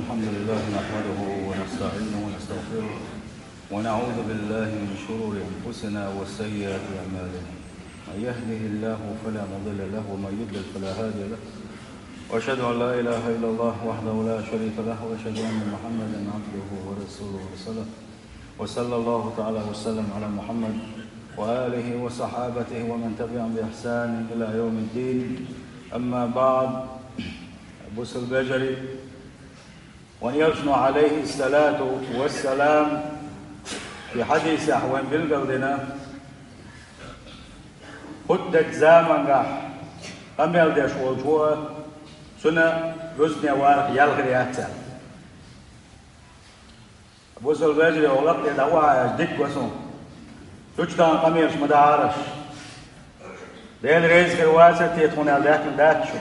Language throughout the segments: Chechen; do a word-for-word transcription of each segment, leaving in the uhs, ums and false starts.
الحمد لله نحمده ونستعينه ونستغفره، ونعوذ بالله من شرور أنفسنا وسيئات أعمالنا. من يهده الله فلا مضل له، ومن يضلل فلا هادي له. وأشهد أن لا إله إلا الله وحده لا شريك له، وأشهد أن محمدا عبده ورسوله، وصلى وصلى الله تعالى وسلم على محمد وآله وصحابته ومن تبعهم بإحسان إلى يوم الدين. أما بعد، Бусалба вежарий, вайн Элчано, عليه الصلاة والسلام, ший хьадисехь вайна билгалдина, хӀуттачу замангахь къамел деш волчо, цуьнан рузбане варах ялхара яц аьлла. Бусалба вежарий, оха лакхе дӀа охьа аьлча дика го суна. Цу чу тахана къамелаш ма дахьара аш. Дела реза хир вацара те тхуна аьлла даьхкина дац шу.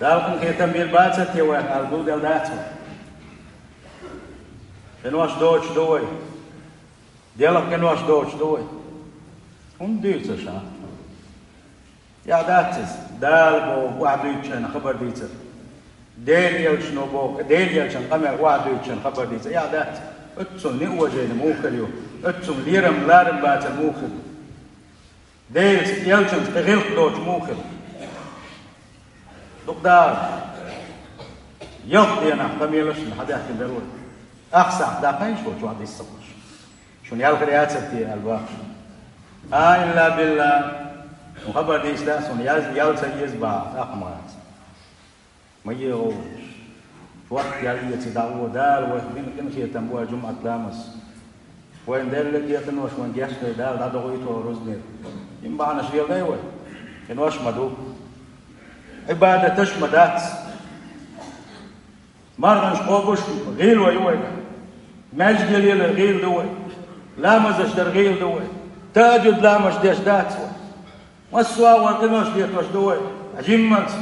Дала къинхетам бийр бацара те вайх аьлла гулделла дац вай. Къинош доцуш ду вай. Делахь къинош доцуш ду вай. ХӀунда дуьйцу аш? Эхь дац иза, Дала боху охьадуьйцучарна хабар дийцар. Делан Элчано боху, Делан Элчанан къамел охьадуьйцучарна хабар дийцар. Эхь дац. Оццул неуважение муха хир ю? Оццул лерам-ларам бацар муха хир ю? Делаца, Элчанца тӀе гӀиллакх доцуш муха хир ю? Дукха даха. Ялх денахь къамелаш хьадаьхкина дара вай. Ахсахь даккхийша вай чохь дисса хуьлуш. Шуна ялхара яцара те аьлла боху. А, илла билла, хӀун хабар дийцина, суна ял ца еза боху, тӀаккха ма яц. Ма егӀо вайша. Чохь ял эца дӀагӀо, Дала вайх бина къинхетам бу жумӀат ламаз. Вайна делла декъанош вайна гечдой, Дала дӀадохуьйту вай рузбанера. Ма бахьанаш леладой вай. Къинош ма ду. Ӏибадаташ ма дац. Марханаш кхобуш гӀийла ю вайна. Маьждиге лелар гӀийла ду вай. Ламазаш дар гӀийла ду вай. Тахьаджуд ламазаш деш дац вай. Массо а вай къинош летош ду вай. Жимманца.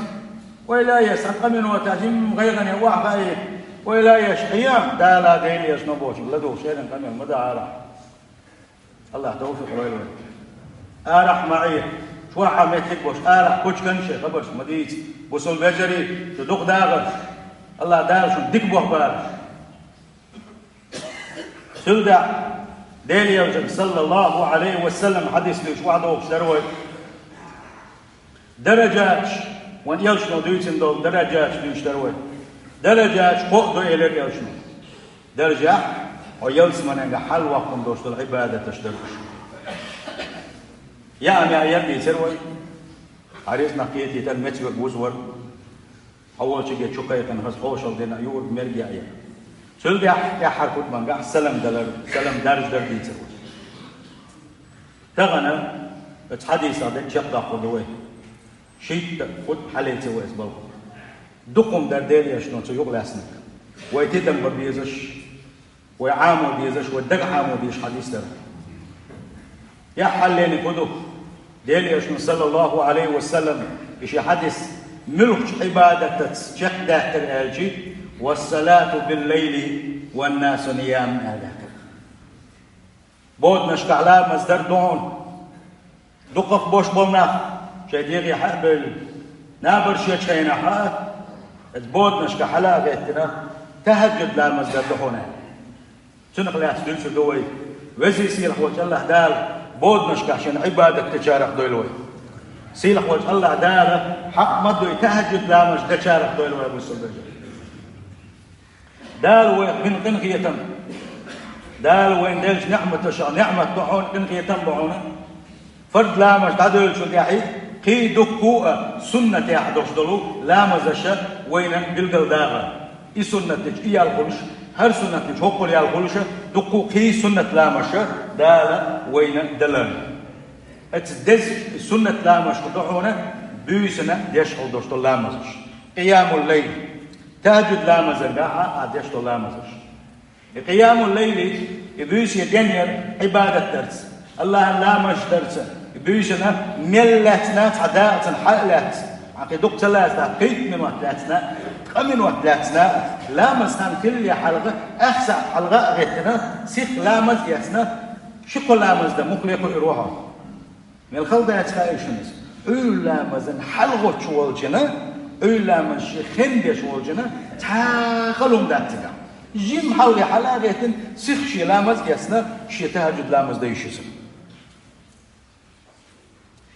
Ойла еш, цхьа къамел ду, жимма гӀайгӀане охьахаийта. Ойла еш, хьан Дала, Делан Элчано бохучуьнга ладугӀуш, шайна къамел ма дахьара. Аллах тавфикъ лойла вайна. Арахь ма Ӏе, чохь а меттиг болуш, арахь кучкан шайн хабарш ма дийца. Бусалба вежарий, шу дукха дагӀарш. Аллах Дала шуна дика бохбараш. Цул тӀаьхьа Делан Элчанан, саллаллаху Ӏалайхи ва саллам, хьадис дуьйцуш охьадогӀуш дара вай. Даражаташ, вайн Элчано дуьйцина долу даражаташ дуьйцуш дара вай. Даражаташ кхоъ ду, элира Элчано. Даржехь, хьо ялсаманенга хьалаваккхана долуш долу Ӏибадаташ дара уьш. Яа меа яр дийцира вай. Хьариза нах кхетийтар, меца верг вузавар. Хьо волчуьнга чу кхайкхина, хаза хьошалла дина, юург мерг яа яр. Цул тӀаьхьа тӀаьххьара хутбангахь салам далар, салам даржа дар дийцира вай. Тахана оцу хьадисах дерг чекхдоккхур ду вай. Шийтта хутба хьалаьцна вай иза балхо. Дукха хӀума дара Делан Элчано цу юкъа лаьцнарг. Вай тидам бан безаш, вай Ӏамо безаш, вай дага Ӏамо безаш хьадис дара. Яхь хьаллени хӀун ду? Делан Элчано, саллаллаху Ӏалайхи ва саллам, и ши хьадис муьлххачу Ӏибадатаца чекхдаьккхира аьлчи, «Вассалату биллайли ваннасу ниям», аьлла даьккхира. Боданашкахь ламаз дар ду хьуна. Дукхах болуш болу нах шайн дегӀе хьа а бевлла, набарш ечу хенахь а, иза боданашкахь хьала а гӀеттина, тахьаджуд ламаз дар ду хьуна аьлла. Цунах лаьцна дуьйцур ду вай. Везий сийлахь волчу Аллах Дала боданашкахь шена Ӏибадат дечарах дойла вай. Сийлахь волчу Аллах Дала хьакъ ма дуй, тахьаджуд ламаз дечарах дойла вай, бусалба вежарий. Дала вайх бина къинхетам. Дала вайна деллачу неӀматашах неӀмат ду хьуна, къинхетам бу хьуна. Фард ламаз дӀадевллачул тӀаьхьа кхин дуккху а суннатехь долуш долу ламазаша вайна билгал дагӀа. И суннат дича и ял хуьлуш, хӀара суннат дича хӀокхул ял хуьлуша, дуккху кхин суннат ламазаша Дала вайна далар. Оцу деза суннат ламазашка ду хьуна буьйсана деш хьал долуш долу ламазаш. Къиямул-лайл. Тахьаджуд ламазан гахьа а деш долу ламазаш. И къиямул-лайли, и буьйса денъяр Ӏибадат дарца, Аллахьан ламазаш дарца, и буьйсана мел лаьцна, цхьа дакъа цхьана хьала а лаьцна, хьан кхин дукха ца лаьцна, кхин минот лаьцна, ткъа минот лаьцна, ламаз хан хилале хьалха, ах сахьт хьалха а гӀеттина, сиха ламаз а эцна, ши-кхо ламаз дан муххале кхуьур ву хьо. Мел хала дац хаьий шуна иза? Ӏуьйра ламазан хьалхочу волчина, Ӏуйра ламаз шен хин деш волчунна цхьа хӀума дац цигахь. Жимма хьалхе хьала а гӀеттина, сиха шен ламаз а эцна, шен тахӀажжуд ламаз дан йиш ю цунна.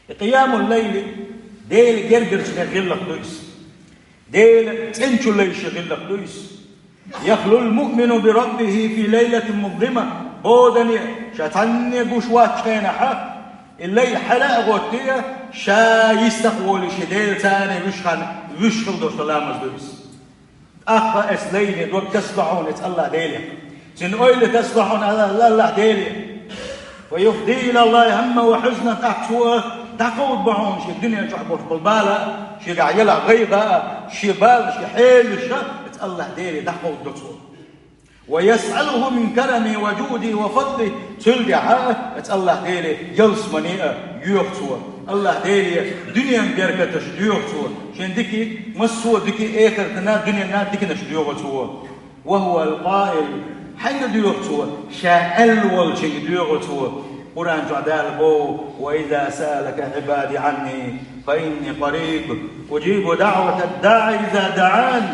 И къиямул-лайли Делан гергарчу нехан гӀиллакх ду иза. Делан цӀеначу лайшан гӀиллакх ду иза. يخلو المؤمن بربه في ليلة مظلمة. Бодане, ша цхьанне гуш вац хенахь, и лай хьала а гӀоттий, ша йистах волий шен Делаца вуьш хан, вуьш хила долуш долу ламаз ду иза. ТӀаккха оцу лайне дог тасадо хьуна оцу АллахӀ Деле. Цуьнан ойла тасадо хьуна АллахӀ Деле. ويفضي إلى الله همه وحزنه, тӀаккха цо дӀакховдабо хьуна шен дуьнен чохь болуш болу бала, шегахь елахь гӀайгӀа, шен бала, шен хьелаш, оцу АллахӀ Деле дӀакховдадо цо. ويسأله من كرمه وجوده وفضله, цул тӀаьхьа оцу АллахӀ Деле ялсамане а йоьху цо. АллахӀ Деле дуьненан беркаташ доьху цо. Шен дика, массо а дика, эхартана, дуьненна диканаш доьху цо. وهو القائل, хьаьнга доьху цо? Ша аьлла волчуьнга доьху цо. Къуръан чохь Дала боху: وإذا سألك عبادي عني فإني قريب أجيب دعوة الداع إذا دعان.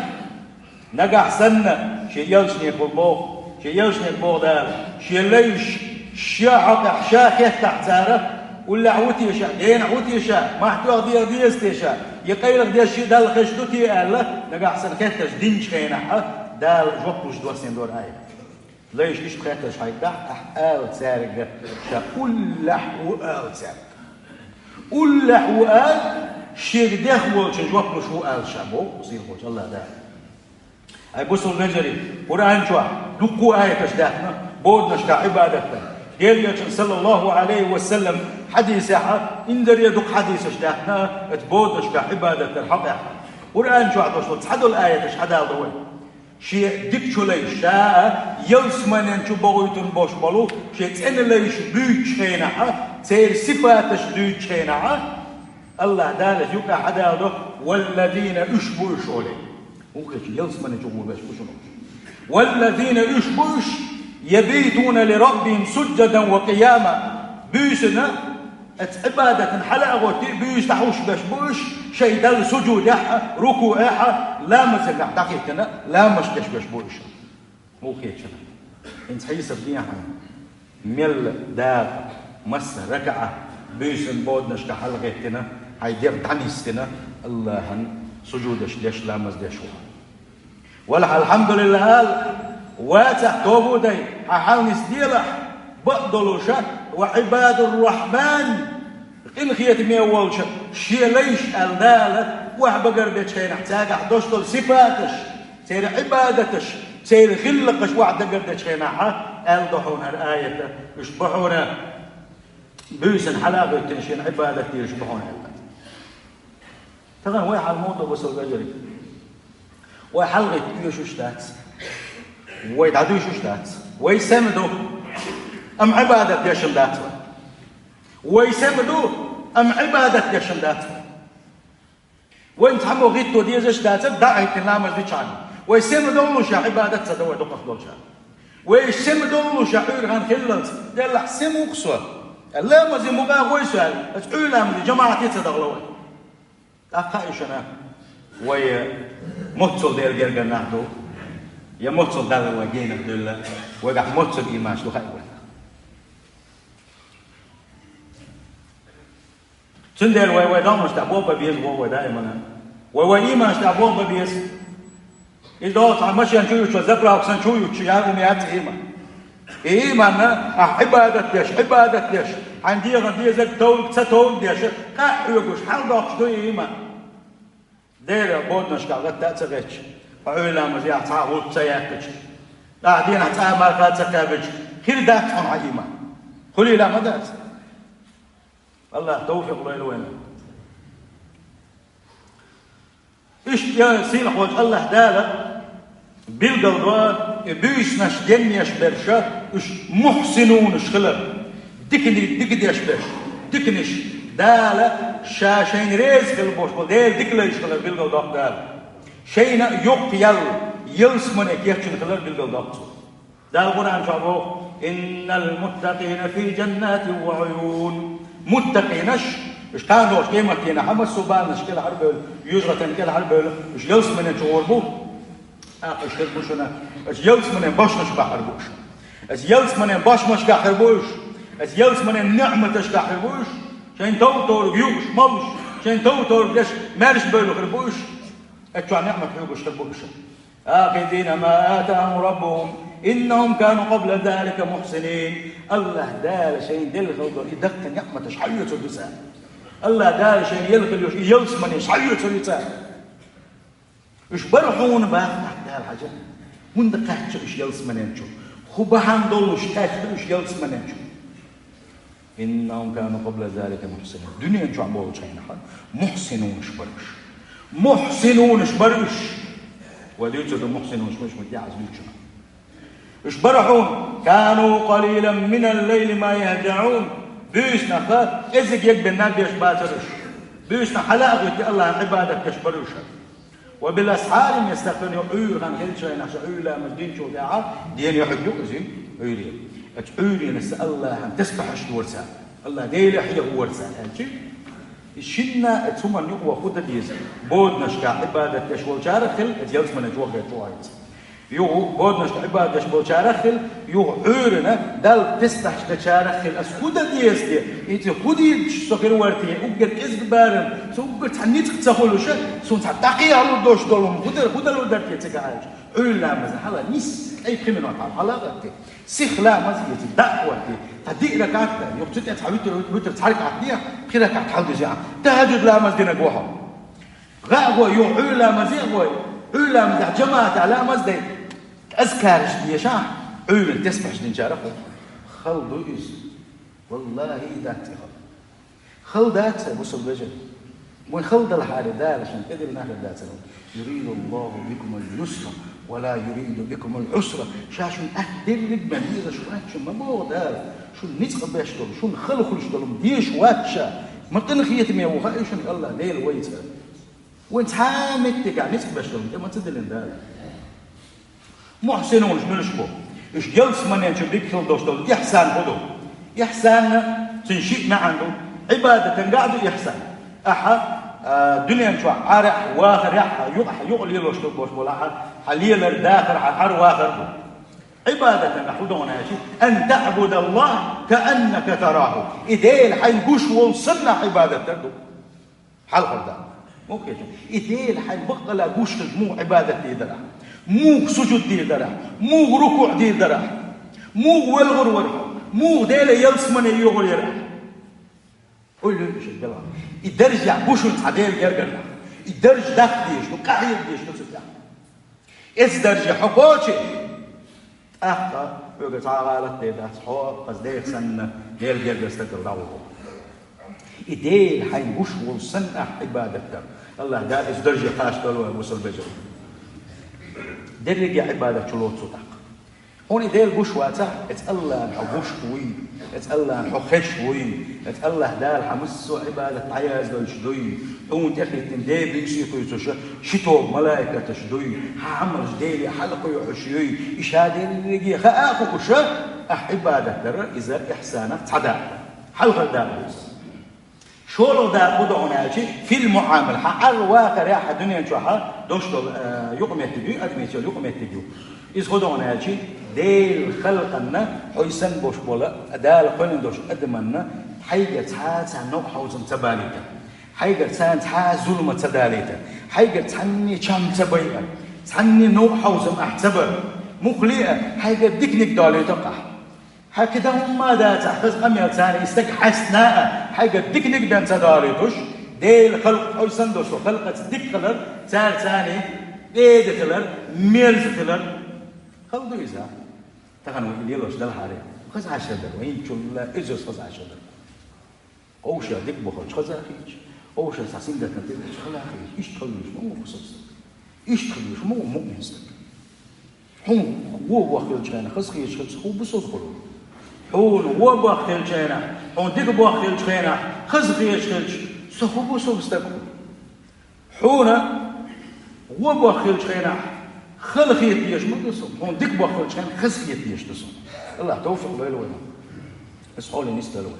Нагахь санна шен элчане хӀун боху, шен элчане боху Дала, шен лайш шен хьокъехь ша хеттахь цара, уллехь ву те ша, генахь ву те ша, махьтоьхна дегӀ деза те ша, я къайлаха деза шен Далла хезаш ду те аьлла, нагахь санна хеттарш динчу хенахь, Дала жоп луш доссийна дара хьайга. Лайш иштта хеттарш хьайгахь, ахь ала цаьрга, ша уллехь ву ала цаьрга. Уллехь ву ала, шега дехна волчун жоп луш ву ала ша боху сийлахьчу АллахӀ Дала. Ай, бусалба вежарий, Къуръан чохь дуккха а аяташ даьхна боданашкахь Ӏибадат дар. Делан Элчанан, саллаллаху Ӏалайхи ва саллам, хьадисехь а, инзаре дукха хьадисаш даьхна оцу боданашкахь Ӏибадат дар хьокъехь. Къуръан чохь долуш долу цхьадолу аяташ хьадалдо вай. Шен дикачу лайш, ша а ялсаманен чу бохуьйтун болуш болу шен цӀена лайш буьйцучу хенахь, церан сифаташ дуьйцучу хенахь, АллахӀ Дала юкъа хьадалдо: «Валлазина», уьш бу уьш олий. ХӀун хеташ, ялсамане чу гӀур беш бу шуна уьш. «Валлазина», уьш бу уьш, «ябитуна ли раббихим сужжадан ва къияма». Буьйсана, оцу Ӏибадатан хьала а гӀоттий, буьйса дӀахьуш беш бу уьш, шайн Далла сужудехь а, рукуӀехь а, ламазехь дӀахӀиттина, ламаз деш беш бу уьш. ХӀун хеташ? ХӀинца хьесап де хьайна. Мел дакъа, масса ракаӀа, буьйсанан боданашка хьалагӀеттина, хьайн дегӀ дӀанисдина, АллахӀан сужудаш деш, ламаз деш ву хьо. Валахь, алхьамдулиллахӀ ала, вацахь, тоба дай, хьан хьал нисделахь, бакъдолуша, ва Ӏибадур-Рахьман, къинхетаме волчу шен лайш аьлла Дала, охьа багардечу хенахь цаьргахь долуш долу сипаташ, церан Ӏибадаташ, церан гӀиллакхаш охьа дагардечу хенахь, аьлла ду хьуна хӀара аята, уьш бу хьуна, буьйсанан хьала а гӀоьттина шена Ӏибадат дийраш бу хьуна аьлла. Тахана вай хьал муха ду, бусалба вежарий? Вай хьалагӀитта оьшуш дац. Вай дӀадуьйшуш дац. Вай сема ду, амма Ӏибадат дешна дац вай. Вай сема ду, амма Ӏибадат дешна дац вай. Вайн цхьаммо гӀитто дезаш дацара, дӀа а хӀиттина ламаз дичахьана. Вай сема доллуша Ӏибадат ца до вай дукхах долчара. Вай сема доллуша Ӏуьйра хан хиллалц, деллахь сема ву-кх со. Ламазе мукъа гӀой со аьлла, аса Ӏуьйра ламазе жамаӀате ца дахало вай. ТӀаккха хаьа шуна, вай моццул Делан гергара нах ду, я моццул Далла вай генах дуьлла, вайгахь моццул ийманаш ду хаьа вайна. Цундела вай, вай догӀмаш тӀехь болх бан беза ву вай даимана. Вай, вай ийманаш тӀехь болх бан беза. Иза догӀу цхьа машен чу юьтуш, заправка санна чу юьтуш, яа хӀума яц ийман. И ийманна ахь Ӏибадат деш, Ӏибадат деш, хьайн дегӀан дезарг товрг ца товрг деш, къаьхьа хьоьгуш, хьаладоккхуш ду и ийман. Делан боданашкахь гӀатта а ца гӀетташ, хьо Ӏуьйра ламазехь цхьа а гӀуллакх ца яьккхича, ахь дийнахь цкъа а марха а ца кхаьбича, хир дац хьуна хьан ийман. Хуьлийла ма дац. АллахӀа тавфикъ лойла вайна. Иштта я сийлахьчу АллахӀ Дала билгалдо и буьйсанаш денъеш берш, уьш мухьсинунаш хилар, диканиг дика деш берш, диканаш, Дала ша шайна реза хила болуш болу Делан дика лайш хилар билгалдоккху Дала. Шайна а юккъе яьлла, ялсамане кечйина хилар билгалдоккху Цо. Дала Къуръан чохь боху: «Иннал муттакъина фи жаннатин ва уюн». Муттакъинаш, Уьш кхана долчу къематдийнахь массо а баланаш кӀелхьарбевлла, юьжгӀатан кӀелхьарбевлла, уьш ялсаманен чу гӀур бу. ТӀаккха уьш хир бу шуна, уьш ялсаманен башхаш бахьар бу уьш. Уьш ялсаманен башхаш бахьар бу уьш. Уьш ялсаманен неӀматаш бахьар бу уьш. Шайн товторг юуш, молуш, шайн товторг деш, маьрша бевлла хир бу уьш. Уьш чохь неӀмат хьоьгуш хир бу уьш. آخذين ما آتاهم ربهم إنهم كانوا قبل ذلك محسنين. АллахӀ Дала шайна делла хилла долу и даккха неӀматаш схьаоьцур ду цара. АллахӀ Дала шайна елла хилла йолуш и ялсамане схьаоьцур ю цара. Уьш бара хьуна бахарехь, Дала хьажа, хӀунда кхаьчна уьш ялсаманен чу? ХӀун бахьана долуш кхаьчна уьш ялсаманен чу? إنهم كانوا قبل ذلك محسنين. Дуьнен чохь болчу хенахь мухьсинунаш бара уьш. Мухьсинунаш бара уьш. Вай дуьйцур ду мухьсинунаш бара уьш, ма тӀехь аз дуьйцучунах. Уьш бара хьуна: كانوا قليلا من الليل ما يهجعون. Буьйсанахь кӀезиг ягбина беш бацара уьш. Буьйсанахь хьала а хӀуьттий, АллахӀан Ӏибадат деш бара уьш. وبالأسحار هم يستغفرون, юха Ӏуьйра хан хилча хенахь, ша Ӏуьйра ламаз динчул тӀаьхьа, дена юьхьиг ю иза Ӏуьйре. Оцу Ӏуьйренца АллахӀан тасбихьаш дора цара. АллахӀ Деле хьехавора цара, аьлча, и шинна а цу хӀуманна юкъа ваха хӀун дан деза? Боданашкахь Ӏибадат деш волчарах хила, оцу ялсамане чу вахар чу вахийта. Юха боданашкахь Ӏибадат деш болчарах хила, юха Ӏуьйранна Далла тасбихьаш дечарах хила. Ас хӀун дан деза те? Иза хӀун дийцича со хир вара те? Уггар кӀезиг барам, со уггар цхьа ницкъ ца хуьлуш, суна цхьа дӀакхехьалур долуш долу хӀума хӀун дара, хӀун далур дара те цига аьлча? Ӏуьйра ламаза хьала нис, ткъе пхи минот хьала хьала а гӀатти. Сиха ламаз а эци, дӀа а хӀотти, цхьа диъ ракаӀат а, юха цу тӀе цхьа витр, витр цхьа ракаӀат дехьа, пхи ракаӀат хьалдижехьа, тахӀажуд ламаз динарг ву хьо. ГӀа а гӀой, юха Ӏуьйра ламазе а гӀой, Ӏуьйра ламазехь жамаӀатехь ламаз дай, азкараш дешахь, Ӏуьйранна тасбихьаш динчарах хила. Хала ду иза. ВаллахӀи, и дац и хала. Хала дац, бусалба вежарий. Вайн хала далахьара, Дала шайн тӀедиллина хир дацара. يريد الله بكم اليسر ولا يريد بكم العسر. Ша шуна атта дерриг бен дезаш вац шуна ма боху Дала. Шуна ницкъ беш долу, шуна хала хуьлуш долу дезаш вац ша. Ма къинхетаме ву хаьий шуна АллахӀ Дела вайца. Вайн цхьа а меттигахь ницкъ беш долу тӀе ма ца диллина Дала. Мухьсинунаш муьлш бу? Уьш ялсаманен чу дика хила долуш долу ихьсан хӀун ду? Ихьсанна цуьнан шиъ маьӀна ду. Ӏибадатан гахь ду ихьсан. Ахьа, а, дуьнен чохь Ӏарахь, вахарехь, юкъахь, юкъа лелош ду бош болу ахьа, хьан лелар, дахар, хьан Ӏар, вахар ду. Ӏибадатан гахь хӀун ду аьлча, أن تعبد الله كأنك تراه. И Дела хьайна гуш волу санна Ӏибадат дар ду. Хьалхара дакъа. Муха кхеча? И Дела хьайн баккъала гуш хилча муха Ӏибадат дийр дара ахь? Муха сужуд дийр дара ахь? Муха рукуӀ дийр дара ахь? Муха велхур вара хьо? Муха Деле ялсамане йогӀур яра ахь? Ой, луьйчу делахь. И даржехь бу шуна цхьа Дела гергара нах. И дарж даха дезаш ду, къахьега дезаш ду цу тӀехь. Эцу дарже хьо кхочий, тӀаккха хьоьга цхьа а гӀалат дер дац, хьо хаза деха санна, Дела гергара стагал дӀагӀо. И Дела хьайн гуш волу санна ахь Ӏибадат дар. АллахӀ Дала иза дарже кхачадолу вай, бусалба вежарий. Дерриге Ӏибадат чу лоцу тӀаккха. Хьуна и Дела гуш вацахь, эцу АллахӀна хьо гуш вуй, эцу АллахӀна хьо хезаш вуй, эцу АллахӀ Дала хьан массо а Ӏибадат дӀаяздойш дуй, хьуна тӀехӀиттина ден буьйсий кхуьйсуш ши тоба малайкаташ дуй, хьан Ӏамалш Деле хьалакхуьйхьуш юй, и ша дерриге хаа а хууш, ахь Ӏибадат дар иза ихьсанах цхьа дакъа. Хьалхара дакъа ду иза. ШолгӀа дакъа хӀун ду хьуна аьлча, في المعاملة, хьан Ӏар, вахарехь, хьан дуьнен чохь долуш долу, э, юкъаметтиг ю, адамийн цӀе йолу юкъаметтиг ю. Иза хӀун ду хьуна аьлча, Делан халкъанна, хьо и санна бош болу, Дала кхоьллина долуш адаманна, хьайгара цхьа а цхьа новкъа хьовзам ца балийта. Хьайгара царна цхьа а зулам ца далийта. Хьайгара цхьанне чам ца байа. Цхьанне новкъа хьовзам ахь ца бара. Муххале а, хьайгара диканиг далийта ахь. Хьан кхидӀа хӀумма а дацахь, хаза къамел царна и стаг хьаьстина а, хьайгара диканиг бен ца далуьйтуш, Делан халкъ хьо санна долуш халкъаца дика хилар, цара царна беда хилар, мерза хилар. Хала ду иза. Тахана вай и лелош далахьара, хаза Ӏаш дар вай, хӀинцачул а иза хаза Ӏаш дар. Къовша дика бохуьйтуш хаза хилча, къовша цхьа сингаттам тӀе дича хала хилча, иштта хала вуьйш ма ву бусалба стаг. Иштта хала вуьйш ма ву муъмин стаг. Хьуна вон боххуьйтуш хенахь хаза хеташ хилча, хӀун бусалба хуьлу? Хьуна вон боххуьйтуш хенахь, хьуна дика боххуьйтуш хенахь, хаза хеташ хилча, со хӀун бусалба стаг хуьлу? Хьуна вон боххуьйтуш хенахь, хала хета дезаш ма ду со, хьуна дика боххуьйтуш хенахь, хаза хета дезаш ду со. АллахӀ тавфикъ лойла вайна. Ас хьоле нисдала вай.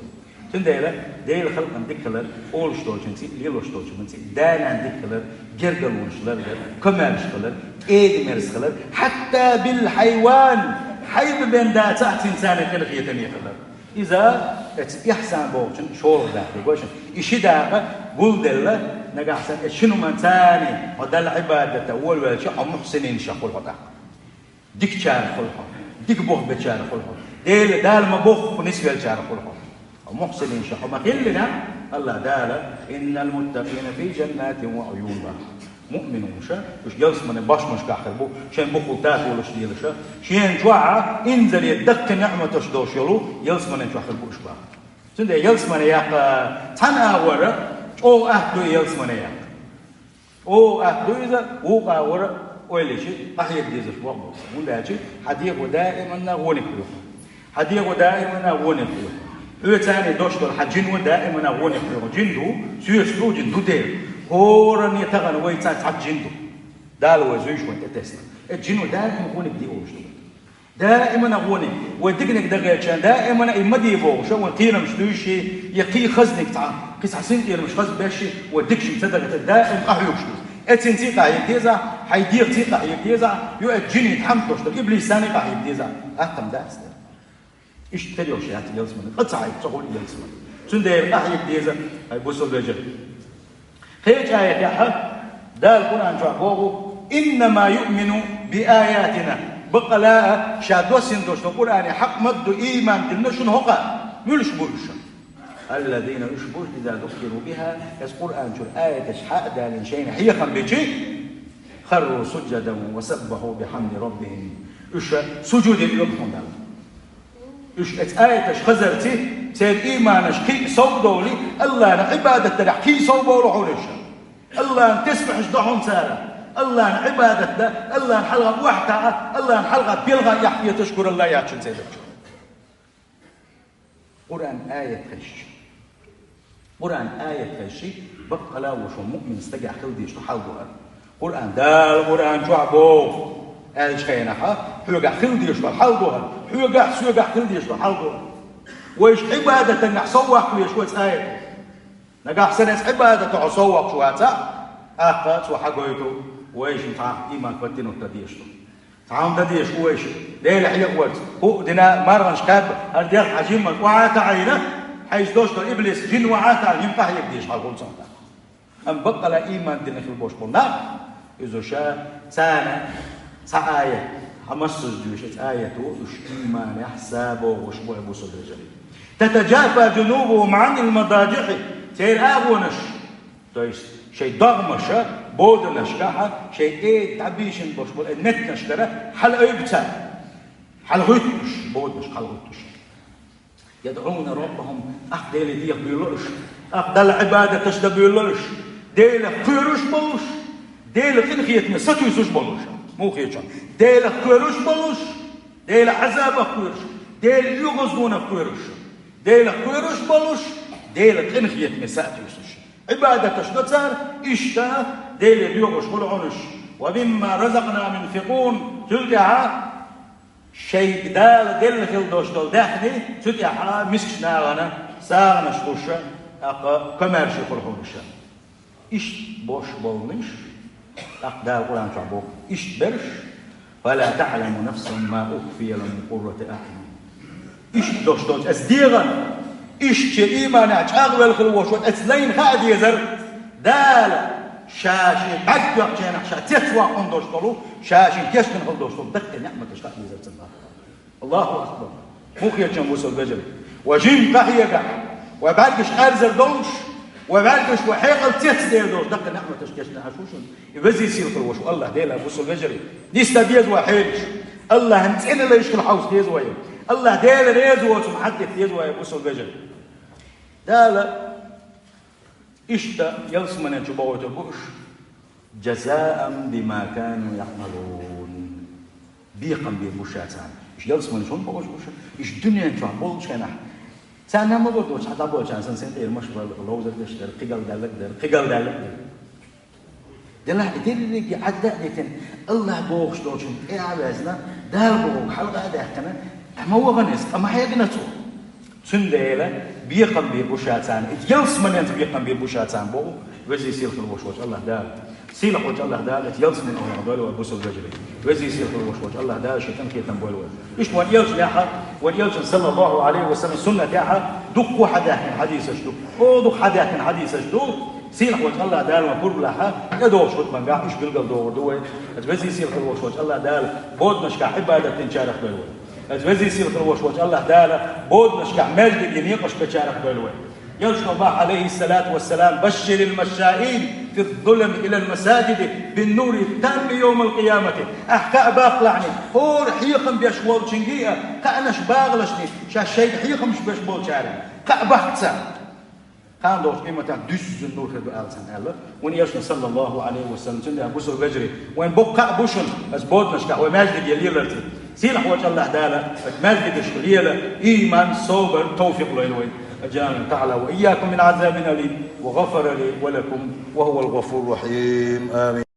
Цундела Делан халкъана дика хилар, олуш долчун цӀе, лелош долчун цӀе, да-нана дика хилар, гергарлонаш ларар, комаьрша хилар, эдамерза хилар, хьатта бил хьайван, хьайба бен дацахь цуьнца къинхетаме хилар. Иза, эца ихьсан бохучун шолгӀа дакъа ду, гой шуна. И ши дакъа гулделла, нагахь санна эца шин хӀуманца хьо Далла Ӏибадата волавелча, хьо мухьсининашах хуьлу хьо тӀаккха. Дикачарах хуьлу хьо, дика бух бечарах хуьлу хьо, Дела, Дала ма-бохху нисвеллачарах хуьлу хьо. Хьо мухьсининашах хьо ма хиллинехь, АллахӀ Дала: «Иннал муттакъина фи жаннатин ва уюн», – боху. Муъминаш, уьш ялсаманин бошмашкахь хир бу, шайн бухахула татолаш лелаш, шена чохь инзаре даккхий неӀматаш долуш йолу ялсаманин чохь хир бу уьш боху. Цундела ялсамане яккха цхьана агӀора чӀогӀа атта ду и ялсамане яккха. О, атта ду иза, вукху агӀора ойла йича, къахьега дезаш боху. ХӀунда аьлча хьан дегӀо даиманна гӀоьниг хуьлу. Хьан дегӀо даиманна гӀоьниг хуьлу. Хьоьца цхьаьна дош долу хьан жино даиманна гӀоьниг хуьлу. Жин ду, соьца ду, жин ду дера. ХӀоранна тахана вайца цхьацца жин ду. Дала вай зуьйш вайн тӀетесна. Э, жино даиманна гӀоьниг де олуш ду. Даиманна гӀоьниг. Вай диканиг дагӀелча, даиманна и ма де бохуш, вайн кхерамаш дуьйш, я кхин хазниг цхьа, кхин цхьа синкъерамаш хаза беш, вай диканиг ца дагӀийтар, даим къахьоьгуш ду. Эццинца къахьега деза, хьайн дегӀаца къахьега деза, ю эцу жинийн тхьамдош долу иблисца къахьега деза. Хаттам дац те. Иштта хир йолуш яц ялсамане, къа ца хьайба ца хуьлу ялсамане. Цундела къахьега деза, хьайн бусалба вежарий. Кхечу аятехь Дала Къуръан чохь боху: «Иннама юъмину би аятина». Баккъала а ша доссина долуш долу Къуръане хьакъ ма-дду ийман диллина шуна хӀокху. Муьлш бу уьш? «Аллазина», уьш бу, «иза зуккиру биха», аса Къуръан чуьра аяташ хьа а далийна, шайна хьехам бичи, «харру сужжадан ва саббаху бихьамди раббихим». Уьш сужуде оьгу хьуна Далла. Уьш эцу аяташ хазарций, церан ийманаш кхин а сов а довлий, АллахӀна Ӏибадат дарехь кхин а сов бовлу хьуна уьш. АллахӀна тесбихьаш до хьуна цара. АллахӀна Ӏибадат дан, АллахӀна хьалха охьатаӀа, АллахӀна хьалха белхан эхь хеташ куралла яц шуна церан чу. Къуръан аят хезча. Къуръан аят хезча, баккъала а ву шун муъмин стагехь хила дезаш долу хьал ду хӀара. Къуръан, Дала Къуръан чохь боху аьллачу хенахь, хьоьгахь хила дезаш долу хьал ду хӀара. Хьоьгахь, соьгахь хила дезаш долу хьал ду хӀара. Вайша Ӏибадатанехь сов ваккха везаш вац аят. Нагахь санна эцу Ӏибадатах хьо сов воккхуш вацахь, тӀаккха цо хьагойту вайшинна цхьа ийман паттинут дан дезаш ду. Цхьа хӀума дан дезаш ву вайша, Дела хьехаварца. ХӀуъа дина марханаш кхаьбна, хӀара дегӀ хьан жимма охьа а таӀийна, хьайца дош долу иблис жин охьа а таӀийна, жима къахьега дезаш хьал хуьлу цунах. Амма баккъала ийман дина хила болуш болу нах, иза ша царна цхьа аят, хьан массаза дуьйш эцу аято, уьш ийманехь са богӀуш бу, хьайн бусалба вежарий. «Татаджафа джунубухум Ӏанил мададжихьи», церан агӀонаш, то есть шайн догӀмаша, боданашкахьа, шайн э дӀабийшина болуш болу э меттанашкара хьала-ойбу цара. ХьалагӀуьттуш, боданашка хьалагӀуьттуш. «ЯдӀуна раббахум», тӀаккха Деле деха буьйлалуш, тӀаккха Далла Ӏибадаташ дан буьйлалуш, Делах кхоьруш болуш, Делан къинхетаме сатуьйсуш болуш. Муха хеташ? Делах кхоьруш болуш, Делан Ӏазабах кхоьруш, Делан оьгӀазлонах кхоьруш, Делах кхоьруш болуш, Делан къинхетаме сатуьйсуш. Ӏибадаташ до цара, иштта Деле доьхуш хуьлу хьуна уьш. «Ва мимма разакънахум юнфикъун», цул тӀаьхьа шайга Дала делла хила долуш долу даьхни, цу тӀаьхьа мискачу нахана сагӀанаш луш, тӀаккха комаьрша хуьлу хьуна уьш. Иштта бош болниш, тӀаккха Дала Къуръан чохь боху, иштта берш, «фала таӀламу нафсун ма ухфия лахум мин къуррати аъюн». Иштта дош долчу аса дегӀан, иштта шен ийманехь чӀагӀвелла хила волуш волу аса лайна хаа дезара, Дала ша шен бӀаьрг тоьхначу хенахь ша цецваккхун долуш долу, ша шен кечдина хила долуш долу даккхий неӀматаш хаа дезара цунна. Аллаху акбар! Муха хеташ, бусалба вежарий? Вай жимма къахьегахь, вай бӀаьргаш къаьрзар долуш, вай бӀаьргаш вай хьекъал цецдер долуш даккхий неӀматаш кечдина Ӏаш ву шуна. И везий, сийлахь волуш ву АллахӀ Дела, бусалба вежарий. Нисдан беза вай хьелаш. АллахӀан цӀена лайш хила хьовса деза вай. АллахӀ Дела реза воцург хьан тӀе деза вай, бусалба вежарий. Дала иштта ялсаманен чу бохуьйтур бу уьш. «Жазаан бима кану яъмалун». Бекхам бийр бу ша царна. Уьш ялсаманен чу хӀунда бохуьйтур бу ша? Уьш дуьнен чохь болчу хенахь, царна ма бара доцуш, хьан дӀаболчарна санна синкъерамаш бара, ловзар деш дара, кхин галдаьлларг дара, кхин галдаьлларг дара. Делахь и дерриге Ӏадда а дитина, АллахӀ бохуш долчун тӀе а ваьзна, Дала бохург хьалха а даьккхина, ткъа ма вахана иза, ткъа ма хьегна цо. Цундела бекхам бе бу ша царна, и ялсмаленца бекхам бе бу ша царна боху Веза-Сийлахь волчу АллахӀ Дала. Сийлахь волчу АллахӀ Дала и ялсмане охьа дойла вай бусалба вежарий. Веза-Сийлахь волчу АллахӀ Дала шен къинхетам бойла вай. Иштта вайн элчанехь, вайн элчан, саллаллаху алейхи ва саллям, суннатехь дуккха хьадаьхкина хьадисаш ду. О, дукха хьадаьхкина хьадисаш ду. Сийлахь волчу АллахӀ Дала вайн пурба лахь, тӀедогӀучу хутбангахь уьш билгал догӀур ду вай. Аса Веза-Сийлахь волчу АллахӀ Дала боданашкахь Ӏибадат динчарах дойла вай. Аса Веза-Сийлахь волчу АллахӀ Дала боданашкахь маьждиге некъаш бечарах дойла вай. Элчано боху, алейхиссалату вассалам: «Башширил машшаин фи ззулами илал масаджиди бин нури тамми йовмал къиямати». Ахь кхаъ баккхалахьни, хӀора хьехам беш волчуьнга а, кхаънаш багӀалашни, шаьш шайга хьехамаш беш болчаьрга кхаъ баккха царна. Кхана долчу къематан дуьсзина нур хир ду аьлла царна аьлла. Вайн элчано, саллаллаху алейхи ва саллям, цундела бусалба вежарий, вайн боккха кхаъ бу шуна аса боданашкахь вай маьждиге леларца. Сийлахь волчу АллахӀ Дала аса маьждигашка лела иман, собар, тавфикъ лойла вайна. أجارنا تعالى وإياكم من عذاب أليم وغفر لي ولكم وهو الغفور الرحيم. آمين.